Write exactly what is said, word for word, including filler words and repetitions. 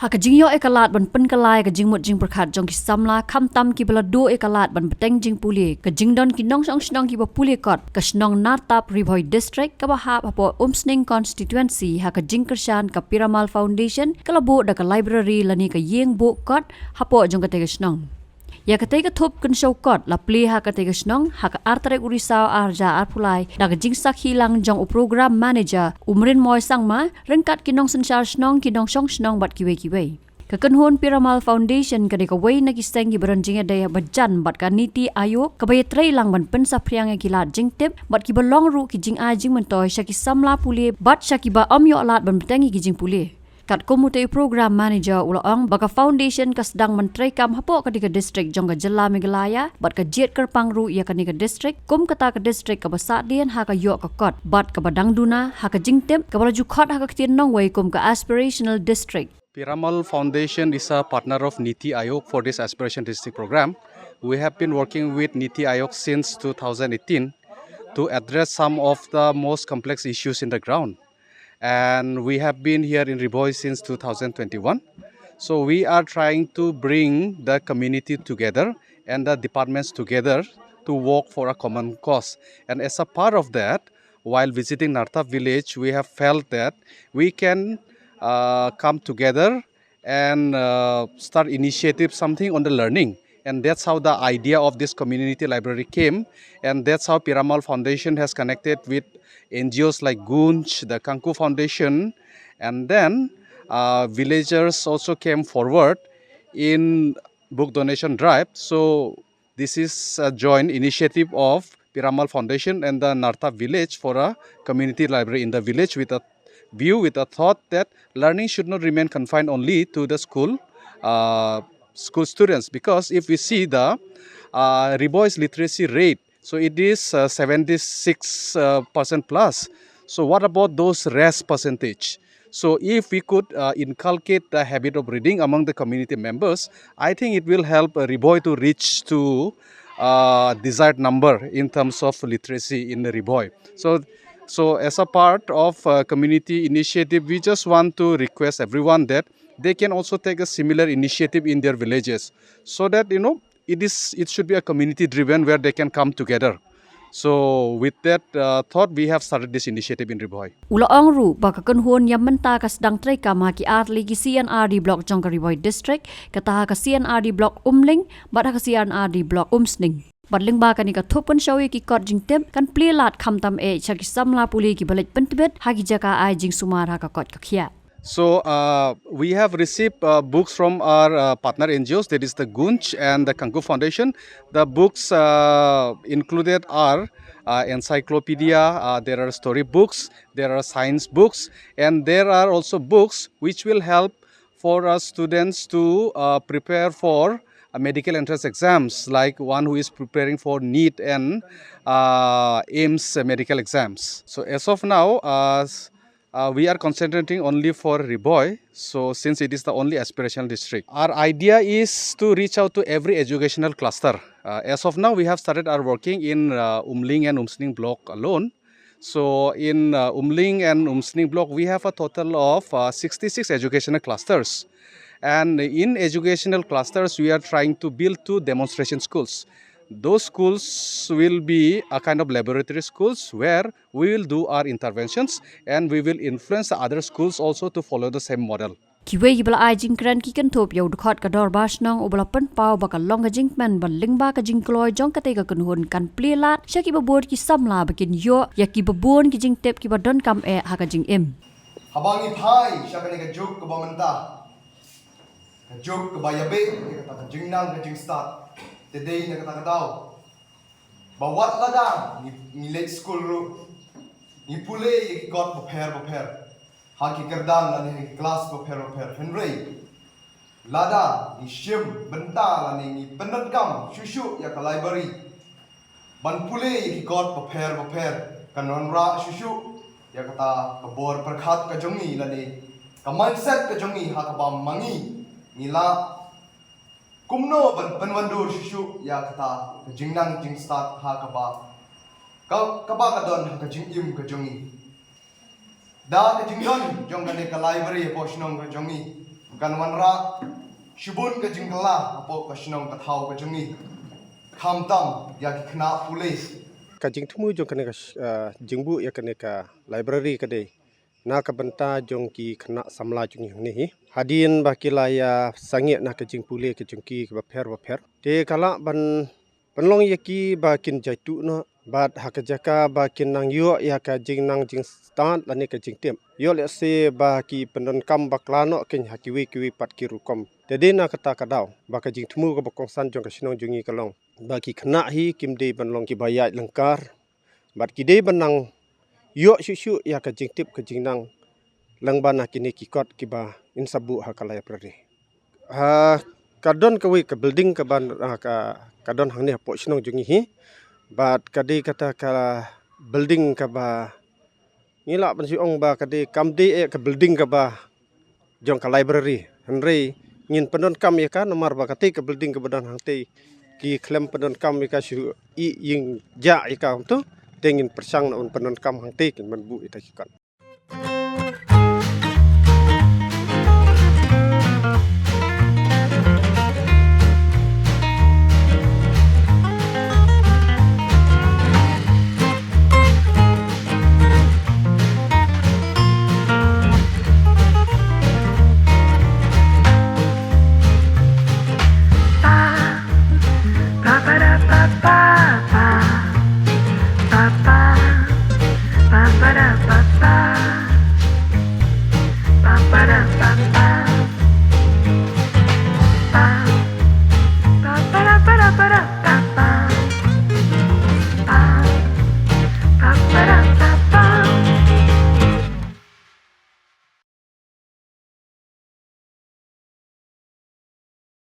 Ha ka jingïoh ïa ka lad ban pynkylla ïa ka jingmut jingpyrkhat jong ki samla, khamtam kiba la duh ïa ka lad ban bteng jingpule, ka jingdon ki nongshong shnong kiba pule kot, ka shnong Nartap, Ri Bhoi District, kaba hap hapoh Umsning Constituency, ha ka jingkyrshan ka Piramal Foundation, ka la buh da ka library lane ka ïing buh kot hapoh jong katei ka shnong. Ïa katei ka thup kynshew kot la plie ha katei ka shnong ha ka ar tarik u Risaw ar hajar arphew lai, da ka jingsakhi lang jong u Program Manager, u Mrinmoy Sangma, ryngkat ki nongsynshar shnong, ki nongshong shnong bad kiwei kiwei. Ka kynhun Piramal Foundation ka dei kawei na ki seng kiba don jingïadei ba jan bad ka Niti Aayog, kaba ïatrei lang ban pynsaphriang ïa ki lad jingtip bad kiba long ruh ki jingai jingmyntoi sha ki samla pule bad sha kiba ym ïoh lad ban bteng ïa ki jingpule. Katkum utei u Program Manager u la ong ba ka foundation ka sdang ban treikam hapoh katei ka district jong ka jylla Meghalaya bad ka jied kyrpang ruh ïa kane ka district kum kata ka district kaba sahdien ha ka ïoh ka kot bad kaba dang duna ha ka jingtip, kaba la ju khot ha ka ktien nongwei kum ka aspirational district. Piramal Foundation is a partner of Niti Aayog for this Aspiration District program. We have been working with Niti Aayog since two thousand eighteen to address some of the most complex issues in the ground. And we have been here in Ri Bhoi since two thousand twenty-one. So we are trying to bring the community together and the departments together to work for a common cause. And as a part of that, while visiting Nartap village, we have felt that we can uh, come together and uh, start initiative something on the learning. And that's how the idea of this community library came. And that's how Piramal Foundation has connected with N G Os like Gunj, the Kanku Foundation, and then uh, villagers also came forward in book donation drive. So this is a joint initiative of Piramal Foundation and the Nartap village for a community library in the village, with a view, with a thought that learning should not remain confined only to the school uh, school students, because if we see the uh, Ri Bhoi's literacy rate, so it is uh, seventy-six uh, percent plus. So what about those rest percentage? So if we could uh, inculcate the habit of reading among the community members, I think it will help uh, Ri Bhoi to reach to uh, desired number in terms of literacy in Ri Bhoi. So, so as a part of uh, community initiative, we just want to request everyone that they can also take a similar initiative in their villages, so that, you know, it is, it should be a community driven where they can come together. So with that uh, thought, we have started this initiative in Ri Bhoi. U la ong ruh ba ka kynhun ïa mynta ka sdang treikam ha ki artylli ki C and R D block jong ka Ri Bhoi District, kata ha ka C and R D block Umling bad ha ka C and R D block Umsning. Bad lyngba kane ka thup kynshew ïa ki kot jingtip, kan plie lad khamtam eh sha ki samla pule kiba leit pyntbit ha ki jaka ai jingsumar ha ka koit ka khiah. So uh, we have received uh, books from our uh, partner N G Os, that is the Gunj and the Kanku Foundation. The books uh, included are uh, encyclopedia, uh, there are story books, there are science books, and there are also books which will help for us students to uh, prepare for uh, medical entrance exams, like one who is preparing for NEET and uh, AIIMS medical exams. So as of now, uh, uh, we are concentrating only for Ri Bhoi. So since it is the only aspirational district, our idea is to reach out to every educational cluster. Uh, as of now, we have started our working in uh, Umling and Umsning block alone. So in uh, Umling and Umsning block, we have a total of uh, sixty-six educational clusters. And in educational clusters, we are trying to build two demonstration schools. Those schools will be a kind of laboratory schools where we will do our interventions and we will influence the other schools also to follow the same model. Kiwei kiba la ai jingkren ki kynthup ïa u dkhot ka dorbar shnong uba la pynpaw ba ka long ka jingkmen ba lyngba ka jingkloi jong katei ka kynhun kan plie lad sha kiba bun ki samla ba kin ïoh ïa kiba bun ki jingtip kiba donkam eh ha ka jingim. Haba ngi phai sha kane ka juk kaba mynta, ka juk kaba ïabeh ïa kata ka jingnang ka jingstad, te dei na kata ka daw ba wat lada ngi, ngi leit skul ruh, ngi pule ïa ki kot bapher bapher, ha ki kyrdan lane ha ki klas bapher bapher. Hynrei lada ngi shim bynta lane ngi pyndonkam shuh shuh ïa ka library ban pule ïa ki kot bapher bapher, kan wanrah shuh shuh ïa kata ka bor pyrkhat ka jong ngi lane ka mindset ka jong ngi, ha kaba ma ngi ngi lah kumno ban pynwandur shuh shuh ïa kata ka jingnang jingstad ha kaba, ka, kaba ka don ha ka jingim ka jong ngi. Da ka jingdon jong kane ka library hapoh shnong ka jong ngi, Kan wanrah shibun ka jingkylla hapoh ka shnong ka thaw ka jong ngi, khamtam ïa ki khynnah pule. Ka jingthmu jong kane ka sh- ah, jingbuh ïa kane ka library ka dei na ka bynta jong ki khynnah samla jong ngi hangne hi, hadien ba ki la ïa sangeh na ka jingpule ka jong ki bapher bapher. Te ka lah ban pynlong ïa ki ba kin jaituh noh bad ha ka jaka ba kin nang ïoh ïa ka jingnang jingstad lane ka jingtip, ïoh lehse ba ki pyndonkam bakla noh kein ha kiwei kiwei pat ki rukom. Te dei na kata ka daw ba ka jingthmu kaba kongsan jong ka shnong jong ngi ka long ba ki khynnah hi kim dei ban long kiba ïaid lyngkar bad ki dei ban nang ïoh shuh shuh ïa ka jingtip ka jingnang lyngba na kine ki kot kiba ngin sa buh ha ka library. Ha, ka don kawei ka building kaba, ah, ka, ka don hangne hapoh shnong jong ngi hi. Bad ka dei kata ka building kaba ngi lah ban shu ong ba ka dei, kam dei eh ka building kaba jong ka library. Hynrei ngin pyndonkam ïa ka namar ba katei ka building kaba don hangtei ki khlem pyndonkam ïa ka shu ïing jah ïa ka, kumto. Te ngin pyrshang na un pyndonkam hangtei kin ban buh ïa ka ki kot.